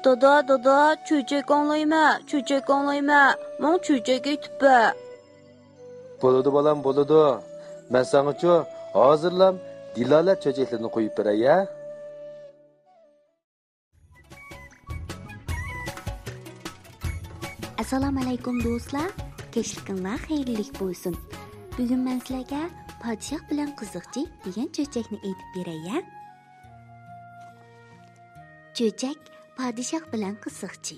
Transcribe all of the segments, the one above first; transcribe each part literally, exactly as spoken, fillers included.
دادا، دادا، چۆچەك ئاڭلايمەن، چۆچەك ئاڭلايمەن، ماڭا چۆچەك ئېيتىپ بەر. بولىدۇ بالام، بولىدۇ. مەن ساڭىچۇ ھازىرلام دىلالە چۆچەكلىرىنى قويۇپ بېرەي ھە. ئەسسالامۇئەلەيكۇم دوستلار، كەچلىكىڭلار خەيرلىك بولسۇن. بۈگۈن مەن سىلەرگە پادىشاھ بىلەن قىزىقچى دېگەن چۆچەكنى ئېيتىپ بېرەي ھە. چۆچەك پادىشاھ بىلەن قىزىقچى.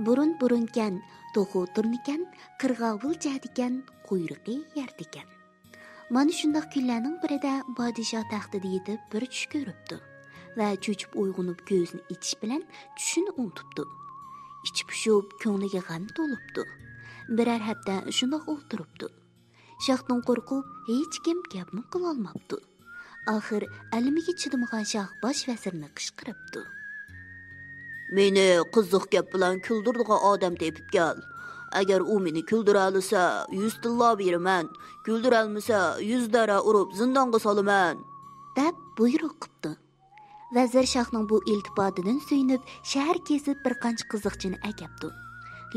بۇرۇن بۇرۇنكەن، توخۇ تۇرنىكەن، قىرغاۋۇل جەدىكەن، قۇيرۇقى يەردىكەن. مانا شۇنداق كۈنلەرنىڭ بىرىدە پادىشاھ تەختىدە يېتىپ بىر چۈش كۆرۈپتۇ ۋە چۆچۈپ ئويغىنىپ كۆزىنى ئېچىش بىلەن چۈشىنى ئۇنتۇپتۇ. ئىچى پۇشۇپ، كۆڭلىگە غەم تولۇپتۇ. بىرەر ھەپتە شۇنداق ئولتۇرۇپتۇ. شاھتىن قورقۇپ، ھېچكىم گەپمۇ قىلالماپتۇ. ئاخىر ئەلىمىگە چىدىمىغان شاھ باش ۋەزىرنى قىچقىرىپتۇ. مېنى قىزىق گەپ بىلەن كۈلدۈرىدىغان ئادەم تېپىپ كەل. ئەگەر ئۇ مېنى كۈلدۈرەلىسە، يۈز تىللا بېرىمەن. كۈلدۈرەلمىسە، يۈز دەرە ئۇرۇپ زىندانغا سالىمەن، دەپ بۇيرۇق قىپتۇ. ۋەزىر شاھنىڭ بۇ ئىلتىپاتىدىن سۆيۈنۈپ، شەھەر كېزىپ بىر قانچە قىزىقچىنى ئەكەپتۇ.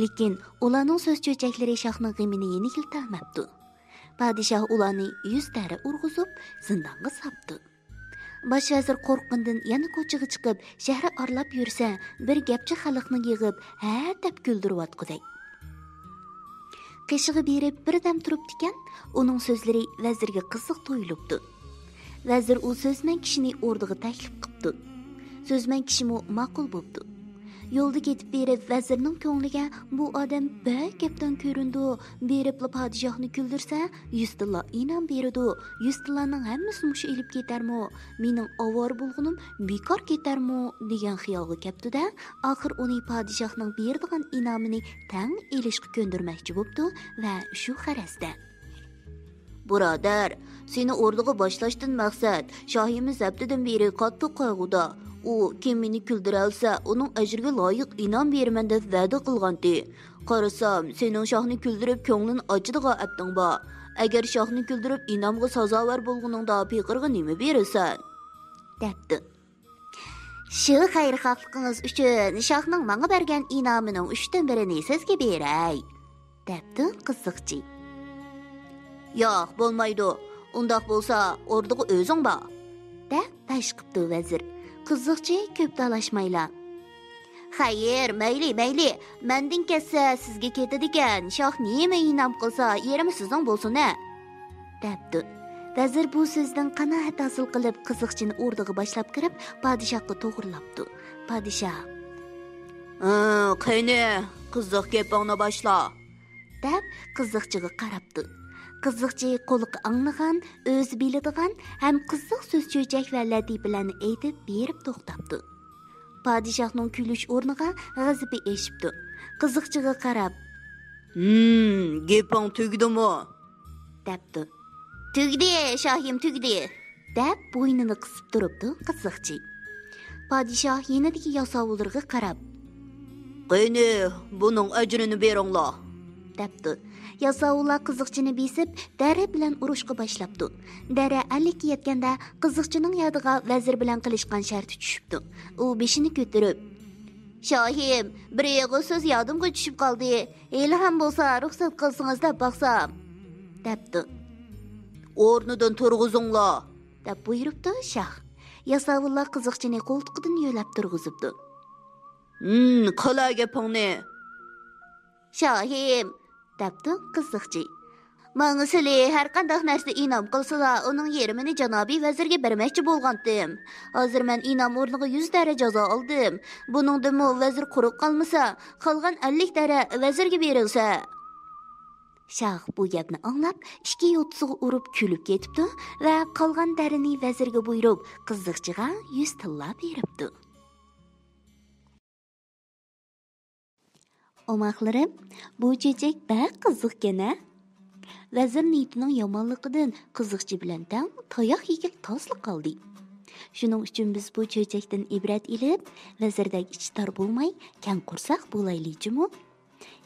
لېكىن ئۇلارنىڭ سۆز چۆچەكلىرى شاھنىڭ غېمىنى يېنىكلىتەلمەپتۇ. پادىشاھ ئۇلارنى يۈز دەرە ئۇرغۇزۇپ، زىندانغا ساپتۇ. باش ۋەزىر قورققىنىدىن يەنە كوچىغا چىقىپ، شەھەر ئارىلاپ يۈرسە، بىر گەپچى خەلقنى يىغىپ، ھە دەپ كۈلدۈرۈۋاتقۇدەك. قېشىغا بېرىپ بىردەم تۇرۇپتىكەن، ئۇنىڭ سۆزلىرى ۋەزىرگە قىزىق تۇيۇلۇپتۇ. ۋەزىر ئۇ سۆزمەن كىشىنى ئوردىغا تەكلىپ قىپتۇ. سۆزمەن كىشىمۇ ماقۇل بوپتۇ. يولدا كېتىپ بېرىپ، ۋەزىرنىڭ كۆڭلىگە بۇ ئادەم بەك گەپدان كۆرۈنىدۇ، بېرىپلا پادىشاھنى كۈلدۈرسە، يۈز تىللا ئىنام بېرىدۇ، يۈز تىللانىڭ ھەممىسىنى مۇشۇ ئېلىپ كېتەرمۇ، مېنىڭ ئاۋارە بولغىنىم بىكار كېتەرمۇ، دېگەن خىيالغا كەپتۇ-دە، ئاخىر ئۇنى پادىشاھنىڭ بېرىدىغان ئىنامىنى تەڭ ئېلىشقا كۆندۈرمەكچى بوپتۇ ۋە شۇ غەرەزدە. بۇرادەر، سېنى ئوردىغا باشلاشتىن مەقسەت، شاھىمىز ھەپتىدىن بېرى قاتتىق قايغۇدا. ئۇ، كىم مېنى كۈلدۈرەلسە، ئۇنىڭ ئەجرىگە لايىق ئىنام بېرىمەن دەپ ۋەدە قىلغانتى. قارىسام، سېنىڭ شاھنى كۈلدۈرۈپ كۆڭلىنى ئاچىدىغان ئەپتىڭ بار. ئەگەر شاھنى كۈلدۈرۈپ ئىنامغا سازاۋەر بولغىنىڭدا پېقىرغا نېمە بېرىسەن؟ دەپتۇ. شۇ خەيرخاھلىقىڭىز ئۈچۈن شاھنىڭ ماڭا بەرگەن ئىنامىنىڭ ئۈچتىن بىرىنى سىزگە بېرەي، دەپتۇ قىزىقچى. ياق، بولمايدۇ. ئۇنداق بولسا، ئوردىغا ئۆزۈڭ بار، دەپ پەش قىپتۇ ۋەزىر. قىزىقچى كۆپ دالاشمايلا. خەير، مەيلى، مەيلى. مەندىن كەتسە، سىزگە كېتىدىكەن. شاھ نېمە ئىنام قىلسا، يېرىمى سىزنىڭ بولسۇن ھە، دەپتۇ. ۋەزىر بۇ سۆزدىن قانائەت ھاسىل قىلىپ، قىزىقچىنى ئوردىغا باشلاپ كىرىپ، پادىشاھقا توغرىلاپتۇ. پادىشاھ، ھە، قېنى، قىزىق گېپىڭنى باشلا، دەپ قىزىقچىغا قاراپتۇ. قىزىقچى قۇلىقى ئاڭلىغان، ئۆزى بىلىدىغان ھەم قىزىق سۆز چۆچەك ۋە لەتىپىلەرنى ئېيتىپ بېرىپ توختاپتۇ. پادىشاھنىڭ كۈلۈش ئورنىغا غەزىپى ئېشىپتۇ. قىزىقچىغا قاراپ، ھىم، گېپىڭ تۈگىدىمۇ؟ دەپتۇ. تۈگىدى، شاھىم، تۈگىدى، دەپ بوينىنى قىسىپ تۇرۇپتۇ قىزىقچى. پادىشاھ يېنىدىكى ياساۋۇللىرىغا قاراپ، قېنى، بۇنىڭ ئەجرىنى بېرىڭلار، دەپتۇ. ياساۋۇللار قىزىقچىنى بېسىپ، دەرە بىلەن ئۇرۇشقا باشلاپتۇ. دەرە ئەللىككە يەتكەندە، قىزىقچىنىڭ يادىغا ۋەزىر بىلەن قىلىشقان شەرتى چۈشۈپتۇ. ئۇ بېشىنى كۆتۈرۈپ، شاھىم، بىر ئېغىز سۆز يادىمغا چۈشۈپ قالدى. ھېلىھەم بولسا رۇخسەت قىلسىڭىز دەپ باقسام، دەپتۇ. ئورنىدىن تۇرغۇزۇڭلار، دەپ بۇيرۇپتۇ شاھ. ياساۋۇللار قىزىقچىنى قولتۇقىدىن يۆلەپ تۇرغۇزۇپتۇ. ھىم، قىلە گېپىڭنى. شاھىم، دەپتۇ قىزىقچى. ماڭا سىلى ھەرقانداق نەرسە ئىنام قىلسىلا، ئۇنىڭ يېرىمىنى جانابىي ۋەزىرگە بەرمەكچى بولغانتىم. ھازىر مەن ئىنام ئورنىغا يۈز دەرە جازا ئالدىم. بۇنىڭدىنمۇ ۋەزىر قۇرۇق قالمىسا، قالغان ئەللىك دەرە ۋەزىرگە بېرىلسە. شاھ بۇ گەپنى ئاڭلاپ، ئىككى يوتىسىغا ئۇرۇپ كۈلۈپ كېتىپتۇ ۋە قالغان دەرىنى ۋەزىرگە بۇيرۇپ، قىزىقچىغا يۈز تىللا بېرىپتۇ. ئوماقلىرىم، بۇ چۆچەك بەك قىزىقكەن ھە؟ ۋەزىر نىيىتىنىڭ يامانلىقىدىن قىزىقچى بىلەن تەڭ تاياق يېگىلى تاسلا قالدى. شۇنىڭ ئۈچۈن بىز بۇ چۆچەكتىن ئىبرەت ئېلىپ، ۋەزىردەك ئىچى تار بولماي، كەڭ قورساق بولايلى جۇمۇ.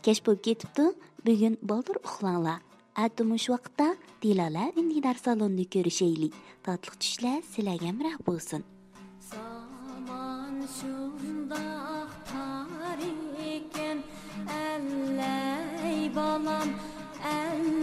كەچ بولۇپ كېتىپتۇ، بۈگۈن بالدۇر ئۇخلاڭلار. ئەتە مۇشۇ ۋاقىتتا دىلالە ئۈندىدار سالونىدا كۆرۈشەيلى. تاتلىق چۈشلەر سىلەرگە ھەمراھ بولسۇن. زامان شۇنداق بالام، ئەل